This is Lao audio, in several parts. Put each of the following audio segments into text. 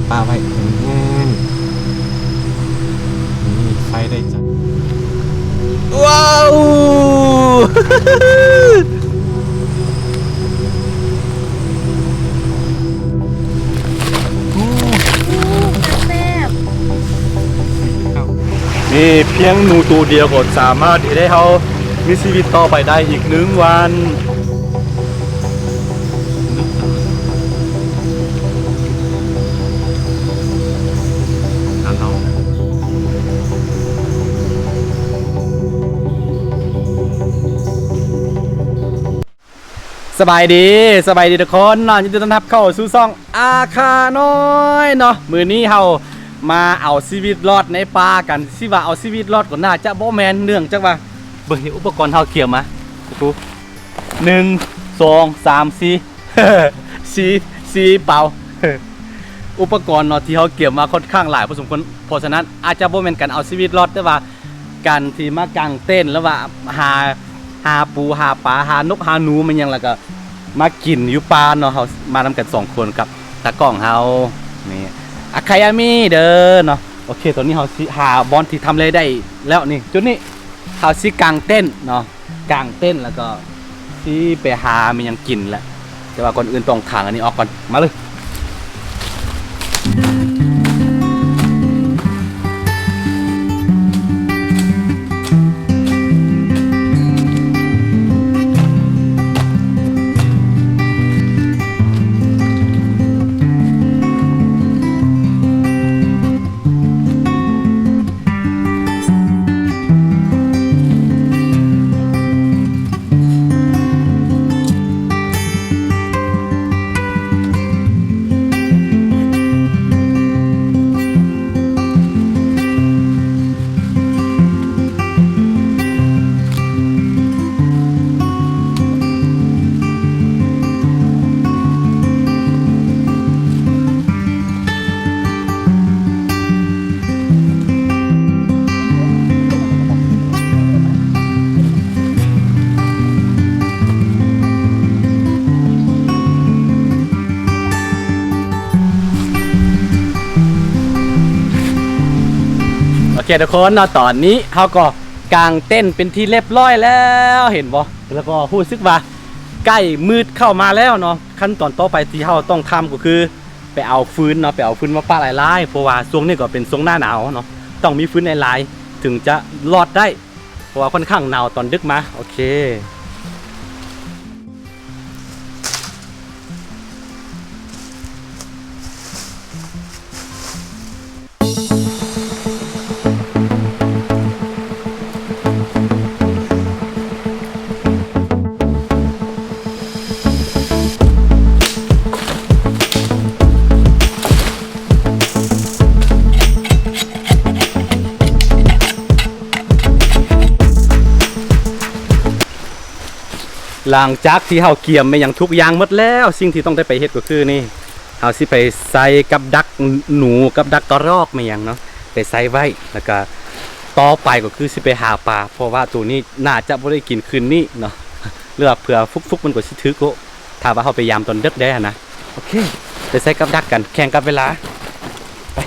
ປະໄວ້ແຫ້ງໆ ນີ້ ໄຟໄດ້ຈັດ ວ້າວ ໂອ້ ແຊບ ນີ້ພຽງໜູໂຕດຽວກໍສາມາດເຮັດໃຫ້ເຮົາມີຊີວິດຕໍ່ໄປໄດ້ອີກໜຶ່ງວັນ. ສະບາຍດີ ສະບາຍດີທຸກຄົນເນາະ ຍິນດີຕ້ອນຮັບເຂົ້າສູ່ຊ່ອງອາຄານ້ອຍເນາະ. ມື້ນີ້ເຮົາມາເອົາຊີວິດລອດໃນປ່າກັນ ຊິວ່າເອົາຊີວິດລອດກໍໜ້າຈະບໍ່ແມ່ນ ເນື່ອງຈາກວ່າ ເບິ່ງ ອຸປະກອນເຮົາກຽມມາ ໜຶ່ງ ສອງ ສາມ ສີ່ ສີ່ ສີ່ເປົາ ອຸປະກອນເນາະ ທີ່ເຮົາກຽມມາຄ່ອນຂ້າງຫຼາຍພໍສົມຄວນ. ເພາະສະນັ້ນອາດຈະບໍ່ແມ່ນການເອົາຊີວິດລອດ ແຕ່ວ່າການທີ່ມາກາງເຕັນ ຫຼືວ່າຫາ ຫາປູ ຫາປາ ຫານົກ ຫາໜູ ແມ່ນຫຍັງ ແລ້ວກໍມາກິນຢູ່ປ່າເນາະ. ເຮົາມານຳກັນສອງຄົນກັບຕາກ້ອງເຮົາ ນີ້ ອາໄຄອາມີເດີເນາະ. ໂອເຄ ຕອນນີ້ເຮົາຊິຫາບ່ອນທີ່ທຳເລໄດ້ແລ້ວ ນີ້ ຈຸດນີ້ ເຮົາຊິກາງເຕັນເນາະ. ກາງເຕັນແລ້ວກໍຊິໄປຫາມີຫຍັງກິນແຫຼະ ແຕ່ວ່າກ່ອນອື່ນຕ້ອງຖາງອັນນີ້ອອກກ່ອນ ມາເລີຍ. ໂອເຄທຸກຄົນເນາະ ຕອນນີ້ເຮົາກໍກາງເຕັນເປັນທີ່ລຽບຮ້ອຍແລ້ວ ເຫັນບໍ່? ແລ້ວກໍຮູ້ສຶກວ່າໃກ້ມືດເຂົ້າມາແລ້ວເນາະ. ຂັ້ນຕອນຕໍ່ໄປທີ່ເຮົາຕ້ອງທຳກໍຄື ໄປເອົາຟືນເນາະ ໄປເອົາຟືນມາປະຫຼາຍໆ ເພາະວ່າຊ່ວງນີ້ກໍເປັນຊ່ວງໜ້າໜາວເນາະ ຕ້ອງມີຟືນຫຼາຍໆ ເຖິງຈະລອດໄດ້ ເພາະວ່າຄ່ອນຂ້າງໜາວຕອນດຶກມາ. ໂອເຄ ຫຼັງຈາກທີ່ເຮົາກຽມແມ່ນຫຍັງທຸກຢ່າງໝົດແລ້ວ ສິ່ງທີ່ຕ້ອງໄດ້ໄປເຮັດກໍຄືນີ້ ເຮົາຊິໄປໃສ່ກັບດັກໜູ ກັບດັກກະຣອກແມ່ນຫຍັງເນາະ ໄປໃສ່ໄວ້ ແລ້ວກະຕໍ່ໄປກໍຄືຊິໄປຫາປາ ເພາະວ່າໂຕນີ້ໜ້າຈະບໍ່ໄດ້ກິນຄືນນີ້ເນາະ ຫຼືວ່າເຜື່ອຟຸກໆ ມັນກໍຊິຖືກໂລະ ຖ້າວ່າເຮົາໄປຍາມຕອນເດິກແດ່ຫັ້ນນະ. ໂອເຄ ໄປໃສ່ກັບດັກກັນ ແຂ່ງກັບເວລາ ໄປ.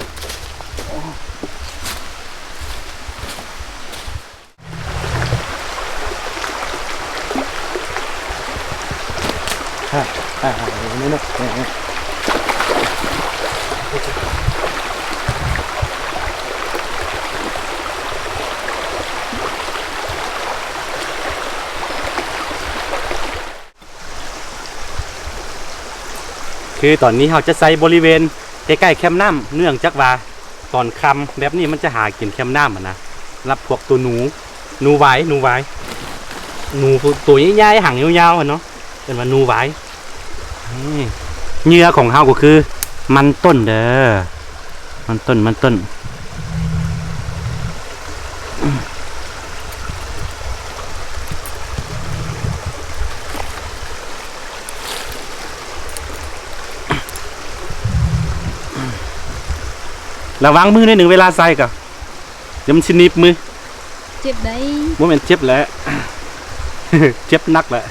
ຄືຕອນນີ້ເຮົາຈະໃຊ້ບໍລິເວນໃກ້ໆແຄມນ້ຳ ເນື່ອງຈາກວ່າຕອນຄ່ຳແບບນີ້ມັນຈະຫາກິນແຄມນ້ຳຫັ້ນນະ ສຳລັບພວກໂຕໜູ ໜູຫວາຍ ໜູຫວາຍ ໜູໂຕໃຫຍ່ໆ ຫາງຍາວໆຫັ້ນເນາະ ເອີ້ນວ່າໜູຫວາຍ. ນີ້ ເຫຍື່ອຂອງເຮົາກໍຄືມັນຕົ້ນເດີ ມັນຕົ້ນ ມັນຕົ້ນ. ລະວັງມືໜ້ອຍໜຶ່ງເວລາໃສ່ກໍ ດຽວມັນຊິໜີບມື. ເຈັບໄດ໋. ບໍ່ແມ່ນເຈັບແຫຼະ ເຈັບໜັກແຫຼະ.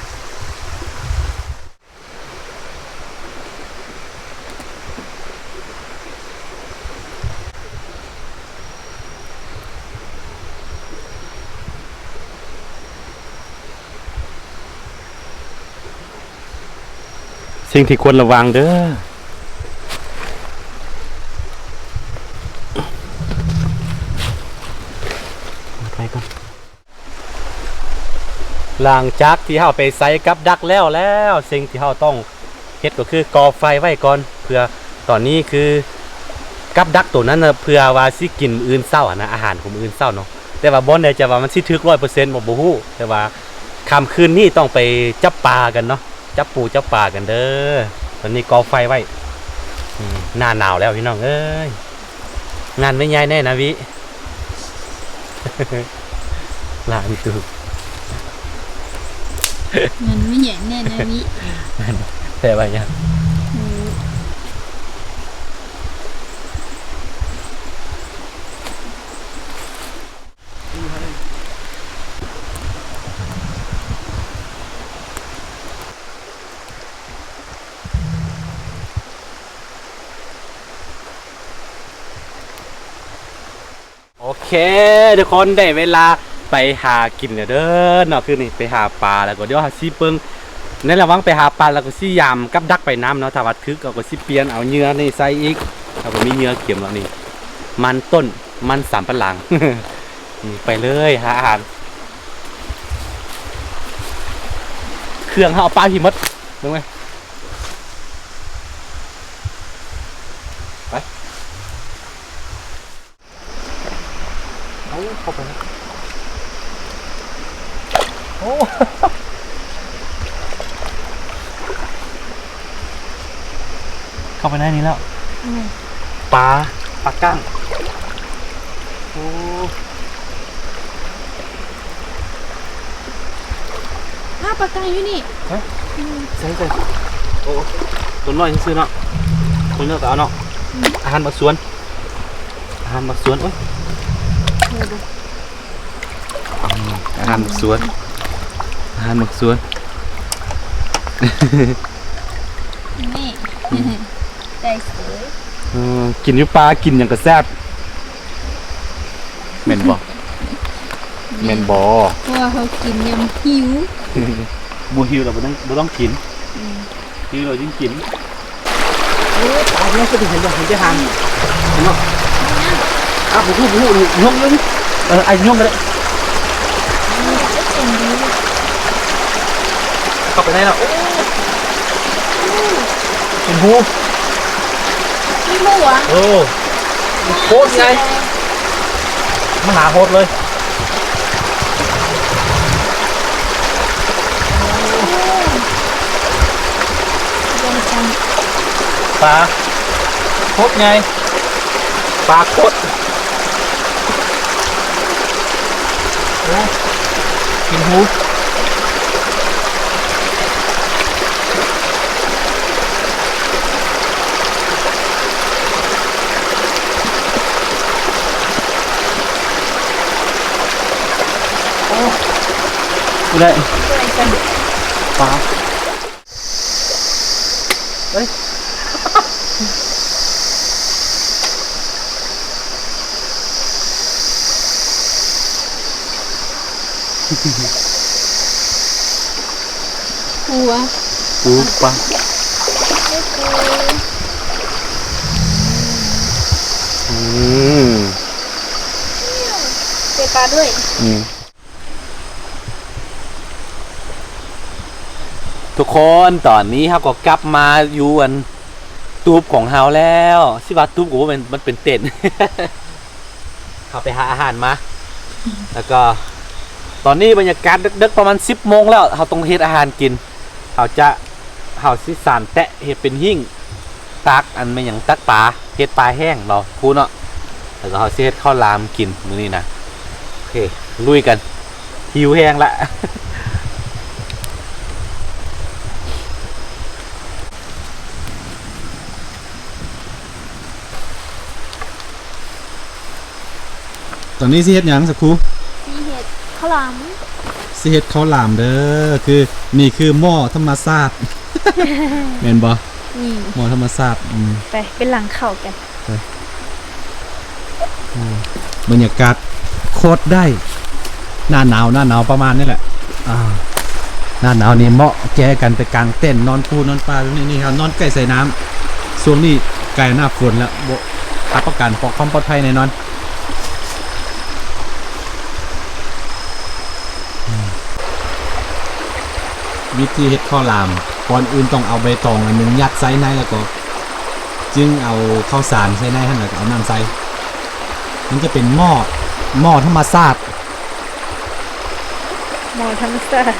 ສິ່ງທີ່ຄວນລະວັງເດີ້ ໄປກ່ອນ. ຫຼັງຈາກທີ່ເຮົາໄປໃສ່ກັບດັກແລ້ວແລ້ວ ສິ່ງທີ່ເຮົາຕ້ອງເຮັດກໍຄືກໍ່ໄຟໄວ້ກ່ອນ ເພື່ອຕອນນີ້ຄືກັບດັກໂຕນັ້ນນະ ເພື່ອວ່າຊິກິນມື້ອື່ນເຊົ້າຫັ້ນນະ ອາຫານຂອງມື້ອື່ນເຊົ້າເນາະ. ແຕ່ວ່າບໍ່ແນ່ໃຈວ່າມັນຊິຖືກຮ້ອຍເປີເຊັນບໍ່ ບໍ່ຮູ້ ແຕ່ວ່າຄ່ຳຄືນນີ້ຕ້ອງໄປຈັບປາກັນເນາະ. ຈັບປູຈັບປາກັນເດີ້ ຕອນນີ້ກໍ່ໄຟໄວ້. ອືມ ໜ້າໜາວແລ້ວພີ່ນ້ອງເອີຍ. ງານແມ່ໃຫຍ່ແນ່ນາວິ ຫຼານຕູ ງານແມ່ໃຫຍ່ແນ່ນາວິ ແປວ່າຫຍັງ? ໂອເຄ ທຸກຄົນ ໄດ້ເວລາໄປຫາກິນແລ້ວເດີ້ເນາະ ຄືນີ້ໄປຫາປາ ແລ້ວກໍດຽວເຮົາຊິເບິ່ງ ໃນລະຫວ່າງໄປຫາປາ ແລ້ວກໍຊິຢາມກັບດັກໄປນຳເນາະ. ຖ້າວ່າຖືກ ເຮົາກໍຊິປ່ຽນເອົາເຫຍື່ອນີ້ໃສ່ອີກ ເຮົາກໍມີເຫຍື່ອກຽມແລ້ວນີ້ ມັນຕົ້ນ ມັນສຳປະຫຼັງ. ນີ້ ໄປເລີຍ ຫາອາຫານ ເຄື່ອງເຮົາເອົາປາພີ້ໝົດ ເບິ່ງໄວ້ ໄປ. ເອົາເຂົ້າໄປ ໂອ້ ເຂົ້າໄປໃນນີ້ແລ້ວ ອືມ ປາ ປາກ້າງ ໂອ້ ອ້າ ປາກ້າງຢູ່ນີ້ ຮະ? ອືມ ໃສ່ ໃສ່ ໂອ້ ຕົວນ້ອຍຊື່ໆເນາະ ຕົວນ້ອຍກໍເອົາເນາະ ອືມ ອາຫານໝາກສວນ ອາຫານໝາກສວນ ໂອ້ຍ ເອີ ອືມ ອາຫານໝາກສວນ ອາຫານໝາກສວນ ນີ້ ອືມ ໄດ້ເສີຍ ເອີ ກິນຢູ່ປ່າ ກິນຫຍັງກໍແຊບ ແມ່ນບໍ່? ແມ່ນ ແມ່ນບໍ່? ເພາະວ່າເຮົາກິນຍາມຫິວ ບໍ່ຫິວລະບໍ່ຕ້ອງ ບໍ່ຕ້ອງກິນ ອືມ ຫິວລະຈຶ່ງກິນ. ໂອ້ຍ ຕາຍແລ້ວ ຄືເຫັນບໍ່ ເຫັນແຕ່ຫາງ ເຫັນບໍ່? ອາ ບໍ່ຮູ້ ບໍ່ຮູ້ ຍົກ ຍົກ ເອີ ອ້າຍຍົກກໍໄດ້ ເຂົ້າໄປໄດ້ແລ້ວ ໂອ້ ເຫັນຫູ ມີຫົວ ໂອ້ ໂຄດໃຫຍ່ ມະຫາໂຫດເລີຍ ປາໂຄດໃຫຍ່ ປາໂຄດ ໂອ້ ກິນຫູ. ໂອ້ ບໍ່ໄດ້ ບໍ່ໄດ້ຊັ້ນ ປາ ເອີຍ ປູຫວາ ປູປາ ອືມ ເຈອປາດ້ວຍ ອືມ ທຸກຄົນ ຕອນນີ້ເຮົາກໍກັບມາຢູ່ອັນຕູບຂອງເຮົາແລ້ວ ຊິວ່າຕູບກໍບໍ່ແມ່ນ ມັນເປັນເຕັນ ເຮົາໄປຫາອາຫານມາ ແລ້ວກໍຕອນນີ້ບັນຍາກາດເດິກໆ ປະມານສິບໂມງແລ້ວ ເຮົາຕ້ອງເຮັດອາຫານກິນ ເຮົາຈະ ເຮົາຊິສານແຕະເຮັດເປັນຫິ້ງ ຕັກອັນແມ່ນຫຍັງ ຕັກປາ ເຮັດປາແຫ້ງເນາະ ຄູເນາະ ແລ້ວກໍເຮົາຊິເຮັດເຂົ້າຫຼາມກິນມື້ນີ້ນະ ໂອເຄ ລຸຍກັນ ຫິວແຮງລະ ຕອນນີ້ຊິເຮັດຫຍັງ ສາຄູ? ຊິເຮັດເຂົ້າຫຼາມ ຊິເຮັດເຂົ້າຫຼາມເດີ້ ຄື ນີ້ຄືໝໍ້ທຳມະຊາດ ແມ່ນບໍ່? ນີ້ ໝໍ້ທຳມະຊາດ ອືມ ໄປ ໄປຫຼັງເຂົ້າກັນ ໄປ ອືມ ບັນຍາກາດໂຄດໄດ້ ໜ້າໜາວ ໜ້າໜາວປະມານນີ້ແຫຼະ ອ່າ ໜ້າໜາວນີ້ເໝາະແກ່ການໄປກາງເຕັນ ນອນພູນອນປ່າແບບນີ້. ນີ້ເຮົານອນໃກ້ສາຍນ້ຳ ຊ່ວງນີ້ໃກ້ໜ້າຝົນແລ້ວ ບໍ່ຮັບປະກັນເພາະຄວາມປອດໄພແນ່ນອນ. ວິທີເຮັດເຂົ້າຫຼາມ ກ່ອນອື່ນຕ້ອງເອົາໃບຕອງອັນໜຶ່ງຍັດໃສ່ໃນ ແລ້ວກໍຈຶ່ງເອົາເຂົ້າສານໃສ່ໃນຫັ້ນ ແລ້ວກໍເອົານ້ຳໃສ່. ມັນຈະເປັນໝໍ້ ໝໍ້ທຳມະຊາດ. ໝໍ້ທຳມະຊາດ.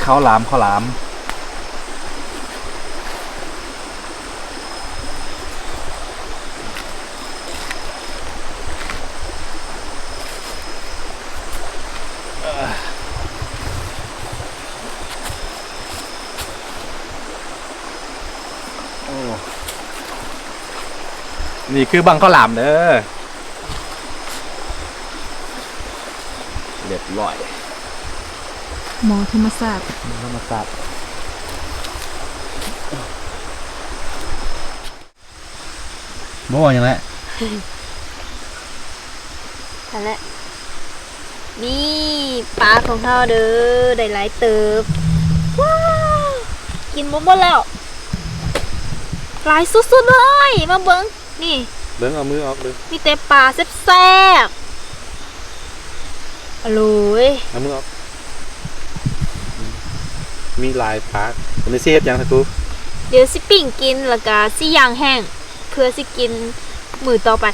ເຂົ້າຫຼາມ ເຂົ້າຫຼາມ. ໂອ້ ນີ້ຄືບັ້ງເຂົ້າຫຼາມເດີ. ລຽບຮ້ອຍ. ໝໍ້ທຳມະຊາດ. ໝໍ້ທຳມະຊາດ. ບໍ່ຫຍັງແຫຼະ ຫັ້ນແຫຼະ. ນີ້ປາຂອງເຮົາເດີ ໄດ້ຫຼາຍເຕີບ. ວ້າວ ກິນບໍ່ໝົດແລ້ວ ຫຼາຍສຸດໆເລີຍ. ມາເບິ່ງ ນີ້ ເບິ່ງ ເອົາມືອອກເບິ່ງ ມີແຕ່ປາແຊບໆ. ອະໂຫຼຍ ເອົາມືອອກ. ມີຫຼາຍປາ. ອັນນີ້ຊິເຮັດຫຍັງ ທາກູ? ດຽວຊິປີ້ງກິນ ແລ້ວກະຊິຍ່າງແຫ້ງ ເພື່ອຊິກິນມື້ຕໍ່ໄປ.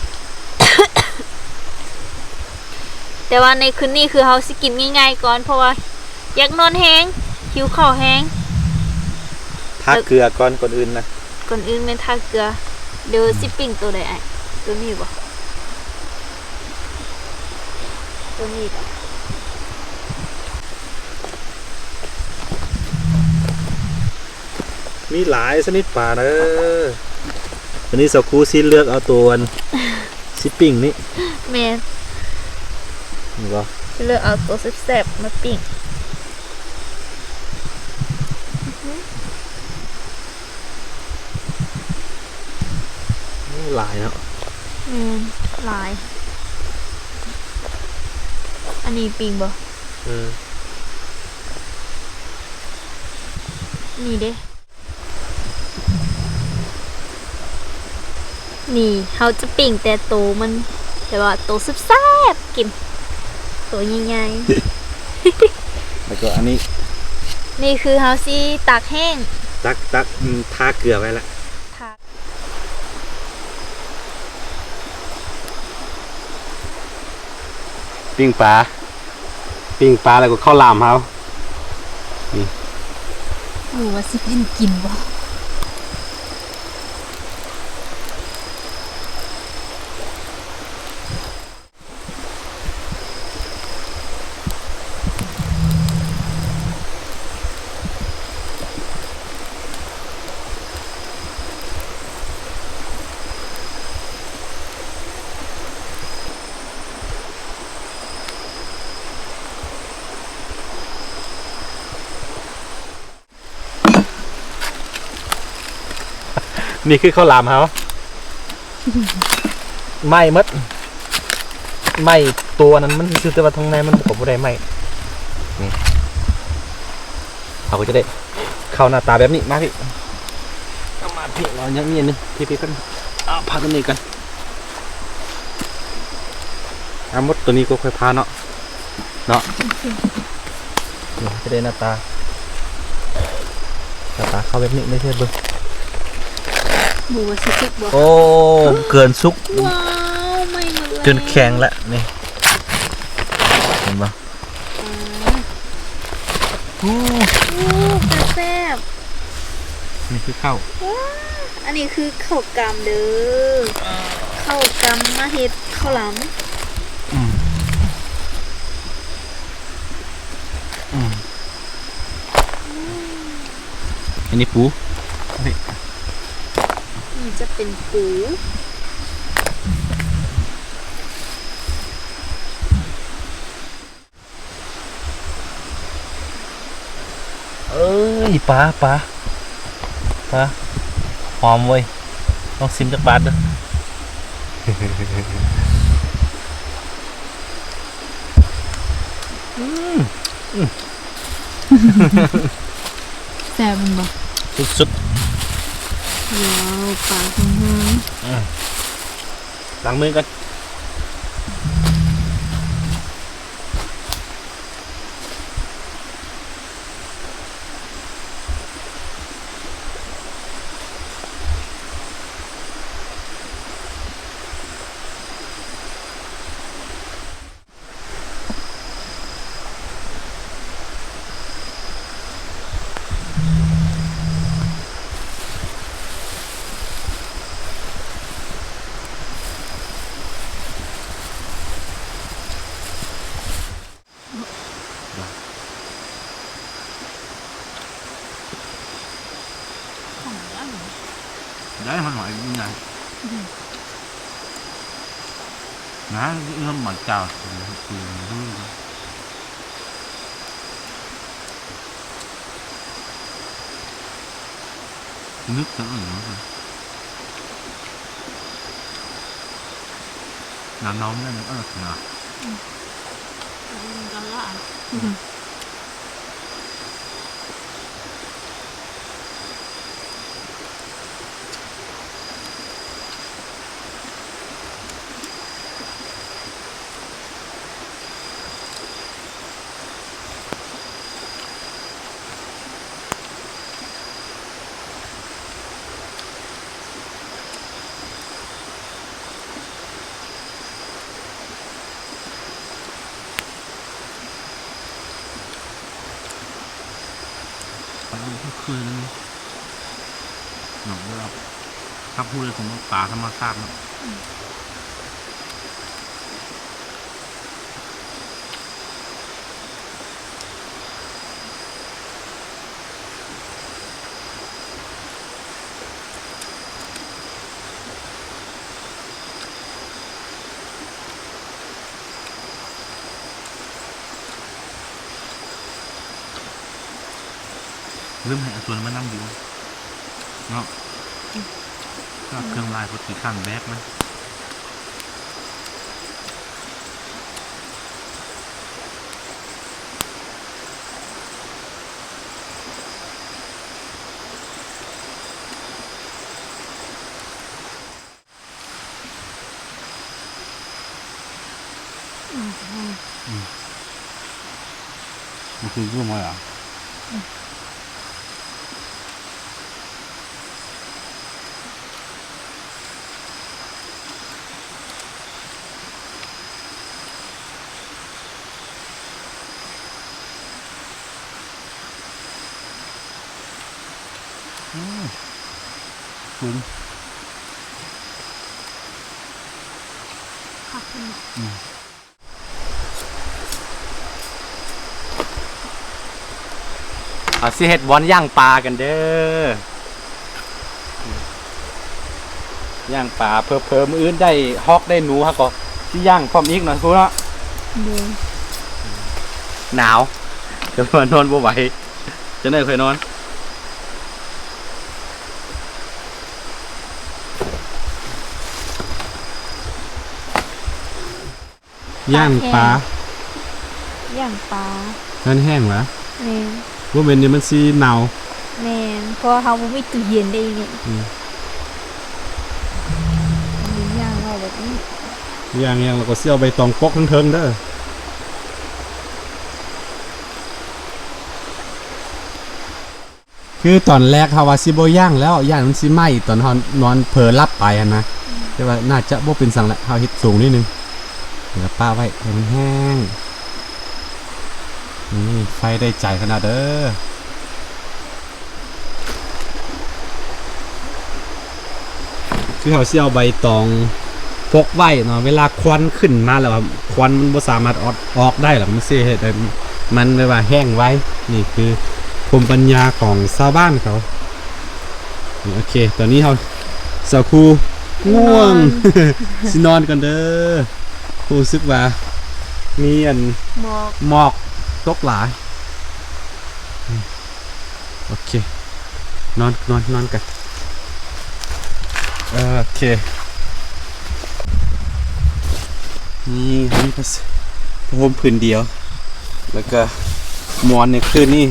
ແຕ່ວ່າໃນຄືນນີ້ຄືເຮົາຊິກິນງ່າຍໆກ່ອນ ເພາະວ່າຢາກນອນແຮງ ຫິວເຂົ້າແຮງ. ທາເກືອກ່ອນ ກ່ອນອື່ນນະ. ກ່ອນອື່ນແມ່ນທາເກືອ. ດຽວຊິປີ້ງໂຕໃດອ້າຍ? ໂຕນີ້ບໍ່? ໂຕນີ້ບໍ່? ມີຫຼາຍຊະນິດປາເດີ. ວັນນີ້ສາວຄູຊິເລືອກເອົາໂຕອັນຊິປີ້ງນີ້. ແມ່ນ. ເຫັນບໍ່? ຊິເລືອກເອົາໂຕແຊບໆມາປີ້ງ. ໂອ້ ຫຼາຍເນາະ. ແມ່ນ ຫຼາຍ. ອັນນີ້ປີ້ງບໍ່? ເອີ ນີ້ເດ້. ນີ້ເຮົາຈະປີ້ງແຕ່ໂຕມັນ ແຕ່ວ່າໂຕແຊບໆ ກິນ ໂຕໃຫຍ່ໆ. ແລ້ວກໍອັນນີ້ ນີ້ຄືເຮົາຊິຕາກແຫ້ງ ຕັກ ຕັກ ອືມ ທາເກືອໄວ້ລະ ທາ. ປີ້ງປາ ປີ້ງປາ ແລ້ວກໍເຂົ້າຫຼາມເຮົາ. ນີ້ ບໍ່ຮູ້ວ່າຊິເປັນກິນບໍ່. ນີ້ຄືເຂົ້າຫຼາມເຮົາ ໄໝ້ໝົດ ໄໝ້ຕົວນັ້ນມັນຊື່ໆ ແຕ່ວ່າທາງໃນມັນກໍບໍ່ໄດ້ໄໝ້. ນີ້ ເຮົາກໍຈະໄດ້ເຂົ້າໜ້າຕາແບບນີ້. ມາພີ່ ເອົາມາພີ່ ເອົາຫຍັງນີ້ໜຶ່ງ ພີ່ໆ ກ່ອນ ເອົາຜ້າຕົວນີ້ກ່ອນ. ອ່າ ໝົດຕົວນີ້ກໍຄ່ອຍພາເນາະ ເນາະ. ໂອເຄ ນີ້ຈະໄດ້ໜ້າຕາ ໜ້າຕາເຂົ້າແບບນີ້ເລີຍເດີ. ບໍ່ຮູ້ວ່າຊິສຸກບໍ່. ໂອ້ ເກີນສຸກ. ວ້າວ ໄໝ້ໝົດແລ້ວ ຈົນແຂງລະນີ້. ເຫັນບໍ່? ອືມ ໂອ້ ໂອ້ ຕາແຊບ. ນີ້ຄືເຂົ້າ ວ້າ ອັນນີ້ຄືເຂົ້າກຳເດີ ເຂົ້າກຳມາເຮັດເຂົ້າຫຼາມ. ອືມ ອືມ. ນີ້ປູ ນີ້ ນີ້ຈະເປັນປູ. ເອີຍ ປາ ປາ ປາ ຫອມເວີຍ. ລອງຊິມຈັກບາດເດີ້. ອືມ ອືມ ແຊບແມ່ນບໍ່? ສຸດໆ. ວ້າວ ປາຫອມໆ. ອືມ ລ້າງມືກ່ອນ. ໄດ້ ມັນຫອຍຢູ່ໃນ ອືມ ນະ ເອື້ອມໝາກຈາວ ນຶກເຖິງອັນນີ້ ນານອມໄດ້ນະ ເອີ ນະ ອືມ ມັນກໍຫຼາຍ ອືມ. ໄປເອົາຄືນເລີຍເນາະ ເວລາ ຖ້າຜູ້ໃດຄົງເບິ່ງປາທຳມະຊາດເນາະ ອືມ. ລືມໃຫ້ອາຊວນມານຳຢູ່ເນາະ ອືມ ເຄື່ອງຫຼາຍ ເພາະຂີ້ຄ້ານແບກມັນ. ອືມ ອືມ ມັນຄືຢູ່ມາລະ ອືມ. ອືມ ເປັນ ຄັກເນາະ ອືມ. ເຮົາຊິເຮັດບ່ອນຍ່າງປາກັນເດີ້ ຍ່າງປາ ເຜີໆມື້ອື່ນໄດ້ຮອກໄດ້ໜູ ເຮົາກໍຊິຍ່າງພ້ອມອີກເນາະ ຄູເນາະ ໂດຍ ໜາວ ຈະວ່ານອນບໍ່ໄຫວ ຈັ່ງໃດຄ່ອຍນອນ. ຍ່າງປາ ຕາກແຫ້ງ ຍ່າງປາ ມັນແຫ້ງຫວາ? ແມ່ນ ບໍ່ແມ່ນນີ້ມັນຊິເນົ່າ. ແມ່ນ ເພາະວ່າເຮົາບໍ່ມີຕູ້ເຢັນເດ້ນີ້ ອືມ ອັນນີ້ຍ່າງເອົາແບບນີ້ ຍ່າງໆ ແລ້ວກໍຊິເອົາໃບຕອງປົກເທິງໆເດີ້. ຄືຕອນແລກເຮົາວ່າຊິບໍ່ຍ່າງແລ້ວ ຢ້ານມັນຊິໄໝ້ຕອນເຮົານອນເຜີຫຼັບໄປຫັ້ນນະ ອືມ ແຕ່ວ່າໜ້າຈະບໍ່ເປັນຫຍັງແຫຼະ ເຮົາເຮັດສູງນິດໜຶ່ງ ແລ້ວປະໄວ້ໃຫ້ມັນແຫ້ງ. ນີ້ໄຟໄດ້ໃຈຂະໜາດເດີ້. ຄືເຮົາຊິເອົາໃບຕອງປົກໄວ້ເນາະ ເວລາຄວັນຂຶ້ນມາແລ້ວ ຄວັນມັນບໍ່ສາມາດອອກ ອອກໄດ້ ແລ້ວມັນຊິເຮັດໃຫ້ມັນແບບວ່າແຫ້ງໄວ. ນີ້ຄືພູມປັນຍາຂອງຊາວບ້ານເຂົາ ໂອເຄ ຕອນນີ້ເຮົາສາວຄູງ່ວງ ຊິນອນກ່ອນເດີ. ຮູ້ສຶກວ່າມີອັນ ໝອກ ໝອກຕົກຫຼາຍ. ໂອເຄ ນອນ ນອນ ນອນກັນ. ເອີ ໂອເຄ ນີ້ ມີຜ້າ ຜ້າຫົ່ມຜືນດຽວ ແລ້ວກະໝອນໃນຄືນນີ້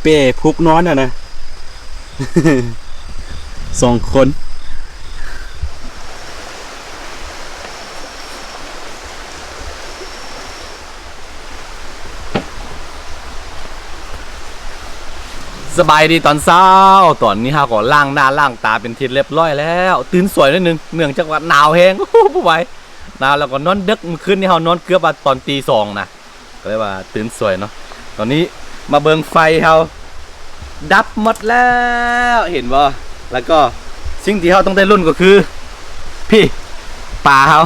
ເປ້ຜຸກນອນຫັ້ນນະ ສອງຄົນ. ສະບາຍດີຕອນເຊົ້າ. ຕອນນີ້ເຮົາກໍລ້າງໜ້າລ້າງຕາເປັນທີ່ຮຽບຮ້ອຍແລ້ວ. ຕື່ນສວຍໜ້ອຍໜຶ່ງ ເນື່ອງຈາກວ່າໜາວແຮງ ບໍ່ໄຫວ ໜາວ ແລ້ວກໍນອນເດິກ. ມື້ຄືນນີ້ເຮົານອນເກືອບວ່າຕອນຕີສອງນະ ກໍເລີຍວ່າຕື່ນສວຍເນາະ. ຕອນນີ້ມາເບິ່ງໄຟເຮົາດັບໝົດແລ້ວ ເຫັນບໍ່? ແລ້ວກໍສິ່ງທີ່ເຮົາຕ້ອງໄດ້ລຸ້ນກໍຄື ພີ້ ປາເຮົາ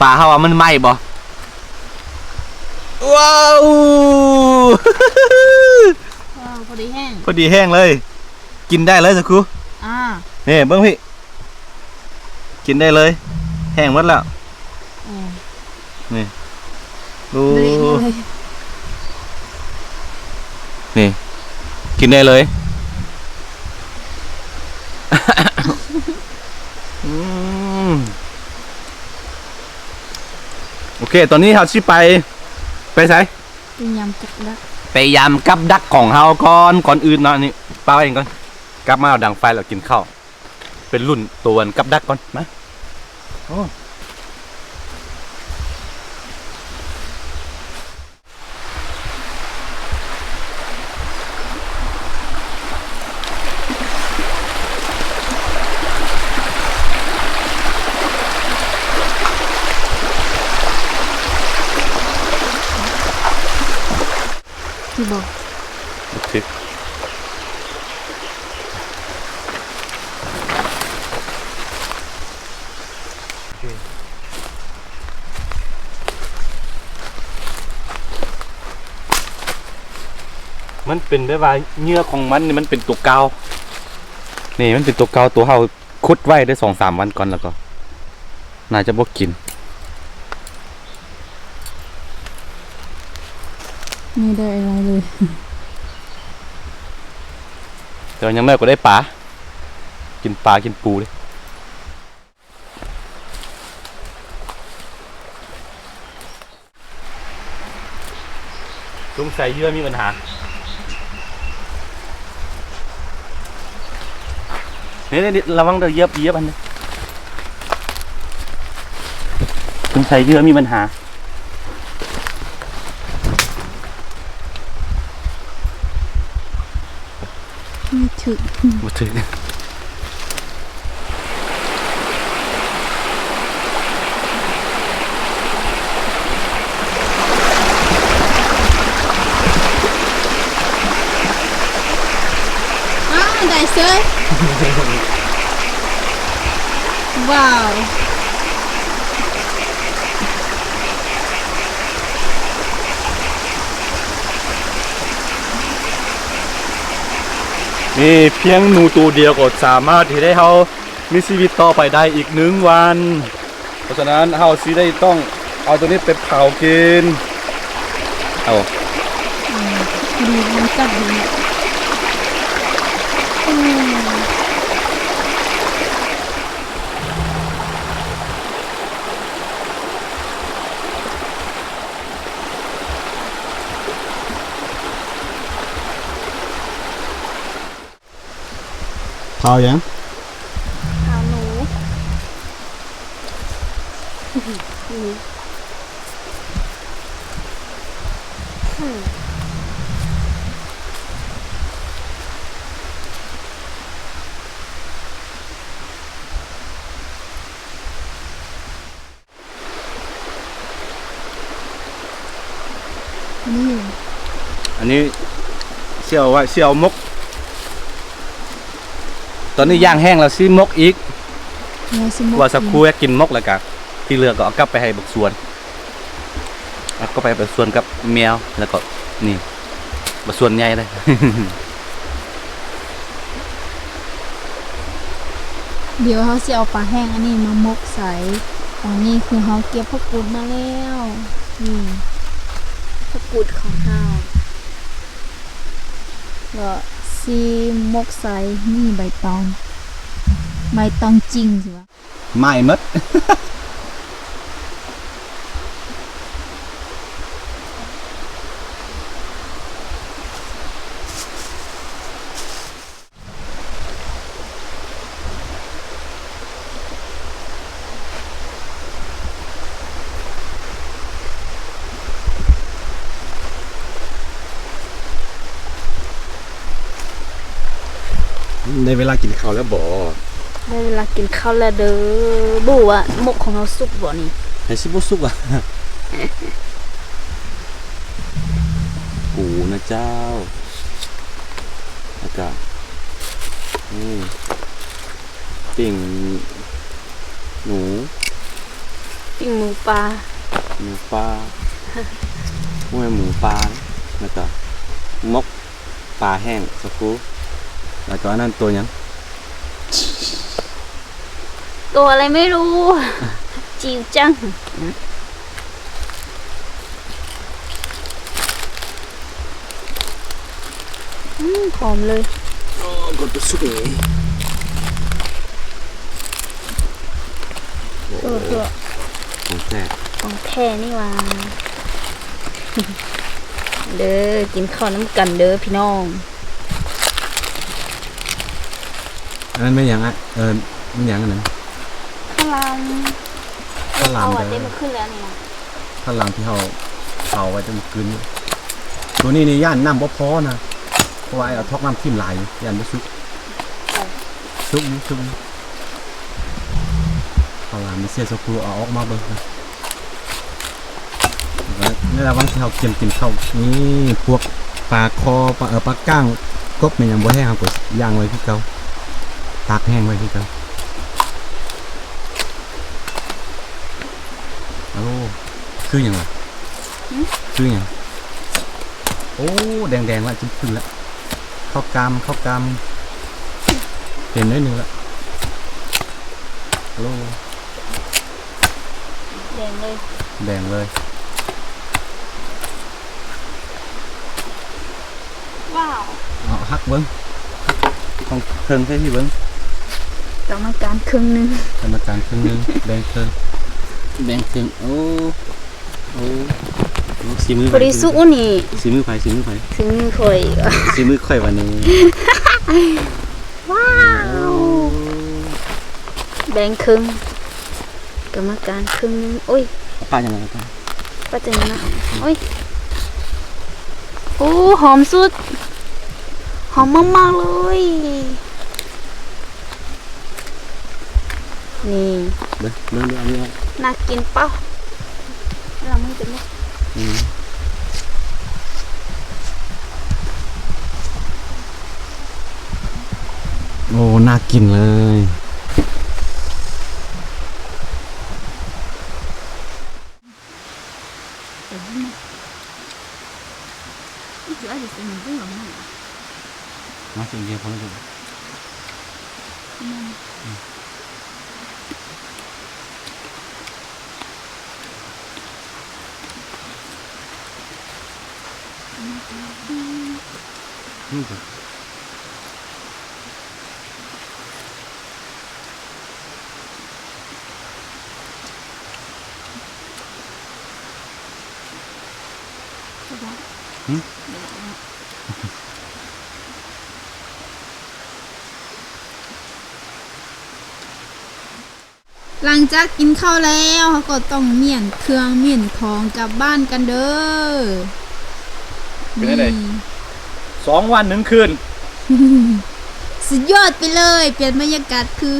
ປາເຮົາວ່າມັນໄໝ້ບໍ່? ວ້າວ ວ້າວ ພໍດີແຫ້ງ ພໍດີແຫ້ງເລີຍ ກິນໄດ້ເລີຍສາວຄູ. ອ່າ ນີ້ເບິ່ງພີ້ ກິນໄດ້ເລີຍ ແຫ້ງໝົດແລ້ວ. ອືມ ນີ້ ໂອ້ ນີ້ ກິນໄດ້ເລີຍ. ອືມ ໂອເຄ ຕອນນີ້ເຮົາຊິໄປ ໄປໃສ? ໄປຍາມກັບດັກ ໄປຍາມກັບດັກຂອງເຮົາກ່ອນ. ກ່ອນອື່ນເນາະ ນີ້ປະໄວ້ກ່ອນ ກັບມາເອົາດັງໄຟແລ້ວກິນເຂົ້າ. ໄປລຸ້ນໂຕອັນກັບດັກກ່ອນ ມາ. ໂອ້ ຄືບໍ່ ໂອເຄ ມັນເປັນແບບວ່າເຫຍື່ອຂອງມັນນີ້ ມັນເປັນຕົວເກົ່າ ນີ້ມັນເປັນຕົວເກົ່າ ຕົວເຮົາ ຂຸດໄວ້ໄດ້ສອງສາມວັນກ່ອນ ແລ້ວກໍໜ້າຈະບໍ່ກິນ. ບໍ່ໄດ້ອະໄລເລີຍ ແຕ່ວ່າຢ່າງໜ້ອຍກໍໄດ້ປາ ກິນປາກິນປູເດ້. ສົງໄສເຫຍື່ອມີບັນຫາ ນີ້ໆ ລະວັງເດີ ຢຽບ ຢຽບອັນນີ້ ສົງໄສເຫຍື່ອມີບັນຫາ. ບໍ່ຖືກ ບໍ່ຖືກ. ອ້າວ ໄດ້ເສີຍ ວ້າວ. ມີພຽງໜູໂຕດຽວກໍສາມາດເຮັດໃຫ້ເຮົາມີຊີວິດຕໍ່ໄປໄດ້ອີກໜຶ່ງວັນ. ເພາະສະນັ້ນເຮົາຊິໄດ້ຕ້ອງເອົາໂຕນີ້ໄປເຜົາກິນ. ເອົາ ອືມ ພໍດີມັນກັດດີເນາະ. ອືມ. ເຜົາຫຍັງ? ເຜົາໜູ. ນີ້ ອັນນີ້ຊິເອົາໄວ້ ຊິເອົາໝົກ. ຕອນນີ້ ອືມ ຍ່າງແຫ້ງແລ້ວ ຊິໝົກອີກ ວ່າຊິໝົກ ວ່າສາວຄູ ອືມ ຢາກກິນໝົກ ແລ້ວກະທີ່ເຫຼືອກໍເອົາກັບໄປໃຫ້ບັກສວນ ເອົາກັບໄປໃຫ້ບັກສວນກັບແມວ ແລ້ວກໍນີ້ ບັກສວນໃຫຍ່ເລີຍ. ດຽວເຮົາຊິເອົາປາແຫ້ງອັນນີ້ມາໝົກໃສ່. ຕອນນີ້ຄືເຮົາເກັບຜັກກູດມາແລ້ວ. ນີ້ຜັກກູດຂອງເຮົາ ກໍຊິໝົກໃສ່ ນີ້ໃບຕອງ ໃບຕອງຈິງຊິວ່າ ໄໝ້ໝົດ. ໄດ້ເວລາກິນເຂົ້າແລ້ວບໍ? ໄດ້ເວລາກິນເຂົ້າແລ້ວເດີ. ບໍ່ຮູ້ວ່າໝົກຂອງເຮົາສຸກບໍ່ນີ້? ໃຜຊິບໍ່ສຸກອະ? ກູນະເຈົ້າ. ແລ້ວກະ ນີ້ ປີ້ງໜູ ປີ້ງໝູປ່າ ໝູປ່າ ບໍ່ແມ່ນໝູປ່າ. ແລ້ວກະໝົກປາແຫ້ງສາຄູ. ແລ້ວກະອັນນັ້ນໂຕຫຍັງ? ໂຕອະໄລໄມ່ຮູ້ ຈິວຈັງ. ອືມ ຫອມເລີຍ. ໂອ້ ກົດໄປສຸກເລີຍ. ໂອ້ ຂອງແທ້ ຂອງແທ້ນີ້ຫວ່າ. ເດີ ກິນເຂົ້ານຳກັນເດີພີ່ນ້ອງ. ອັນນັ້ນແມ່ນຫຍັງອະ? ເອີ ແມ່ນຫຍັງອັນນັ້ນ? ຂະຫຼາມ ຂະຫຼາມ ເອົາໄວ້ແຕ່ມື້ຄືນແລ້ວນີ້ນະ. ຂະຫຼາມທີ່ເຮົາເຜົາໄວ້ແຕ່ມື້ຄືນນີ້. ໂຕນີ້ນີ້ຢ້ານນ້ຳບໍ່ພໍນະ ເພາະວ່າອ້າຍເອົາຖອກນ້ຳຖິ້ມຫຼາຍຢູ່ ຢ້ານບໍ່ສຸກ. ໂອ້ ສຸກຢູ່ ສຸກຢູ່. ເອົາລະ ມີເສຍສະຄູ ເອົາອອກມາເບິ່ງ. ໃນລະຫວ່າງທີ່ເຮົາກຽມກິນເຂົ້າ ນີ້ພວກປາຄໍ່ ປາ ເອີ ປາກ້າງ ກົບ ແມ່ນຫຍັງບໍ່ແຫ້ງ ເຮົາກໍຍ່າງໄວ້ຄືເກົ່າ ຕາກແຫ້ງໄວ້ຄືເກົ່າ. ໂອ້ ຄືຫຍັງວະ? ຫື? ຄືຫຍັງ? ໂອ້ ແດງໆ ລະ ຂຶ້ນໆ ລະ. ເຂົ້າກາມ ເຂົ້າກາມ ເຫັນໜ້ອຍໜຶ່ງລະ. ໂອ້ ແດງເລີຍ ແດງເລີຍ. ວ້າວ ເອົາຫັກເບິ່ງ ຂອງເຄິ່ງໃຫ້ພີ່ເບິ່ງ. ກຳມະການເຄິ່ງໜຶ່ງ ກຳມະການເຄິ່ງໜຶ່ງ ແບ່ງເຄິ່ງ ແບ່ງເຄິ່ງ. ໂອ້ ໂອ້ ສີມືໃຜ? ພໍດີສຸກນີ້. ສີມືໃຜ? ສີມືໃຜ? ສີມືຂ້ອຍ ສີມືຂ້ອຍຫວານີ້. ວ້າວ ໂອ້ ແບ່ງເຄິ່ງ ກຳມະການເຄິ່ງໜຶ່ງ. ໂອ້ຍ ປາຫຍັງ? ປາຈັ່ງນັ້ນ. ໂອ້ຍ ໂອ້ ຫອມສຸດ ຫອມມາກໆ ເລີຍ. ນີ້ ເບິ່ງ ເບິ່ງ ເບິ່ງ ອັນນີ້ ໜ້າກິນເປົ່າ. ລະມືເປັນບໍ່? ອືມ ໂອ້ ໜ້າກິນເລີຍ. ຫຼັງຈາກກິນເຂົ້າແລ້ວ ເຮົາກໍຕ້ອງມ້ຽນເຄື່ອງມ້ຽນຂອງກັບບ້ານກັນເດີ. ເປັນຈັ່ງໃດ? ນີ້ ສອງວັນໜຶ່ງຄືນ ສຸດຍອດໄປເລີຍ. ປ່ຽນບັນຍາກາດຄື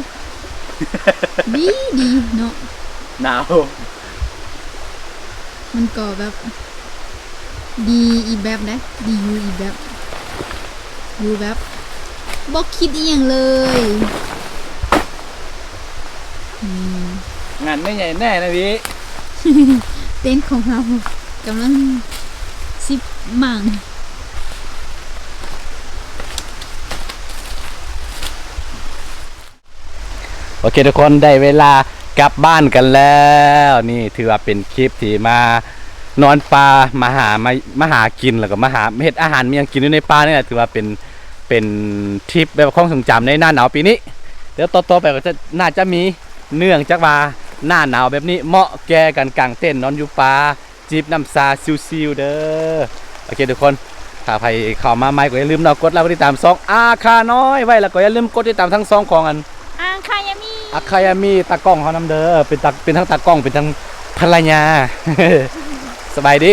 ດີ ດີເນາະ. ໜາວ ມັນກໍແບບ ດີອີກແບບເດ້ ດີຢູ່ອີກແບບ ຢູ່ແບບບໍ່ຄິດອີ່ຫຍັງເລີຍ. ອືມ ງານແມ່ໃຫຍ່ແນ່ນະພີ່. ເຕັນຂອງເຮົາກຳລັງຊິໝັ້ງ. ໂອເຄທຸກຄົນ ໄດ້ເວລາກັບບ້ານກັນແລ້ວ. ນີ້ຖືວ່າເປັນຄລິບທີ່ມານອນປ່າ ມາຫາ ມາ ມາຫາກິນ ແລ້ວກໍມາຫາເຮັດອາຫານມີຫຍັງກິນຢູ່ໃນປ່ານີ້ແຫຼະ. ຖືວ່າເປັນ ເປັນທຣິບແບບຄວາມຊົງຈຳໃນໜ້າໜາວປີນີ້. ແລ້ວຕໍ່ໆໄປກໍຈະ ໜ້າຈະມີ ເນື່ອງຈາກວ່າໜ້າໜາວແບບນີ້ເໝາະແກ່ການກາງເຕັນນອນຢູ່ປ່າ ຈິບນ້ຳຊາຊິວໆເດີ. ໂອເຄທຸກຄົນ ຖ້າໃຜເຂົ້າມາໃໝ່ກໍຢ່າລືມເນາະ ກົດໄລກົດຕິດຕາມຊ່ອງອາຄານ້ອຍໄວ້ ແລ້ວກໍຢ່າລືມກົດຕິດຕາມທັງຊ່ອງຂອງອັນ ອາຄາຍາມີ ອາຄາຍາມີ ຕາກ້ອງເຮົານຳເດີ. ເປັນຕາ ເປັນທັງຕາກ້ອງ ເປັນທັງພັນລະຍາ. ສະບາຍດີ.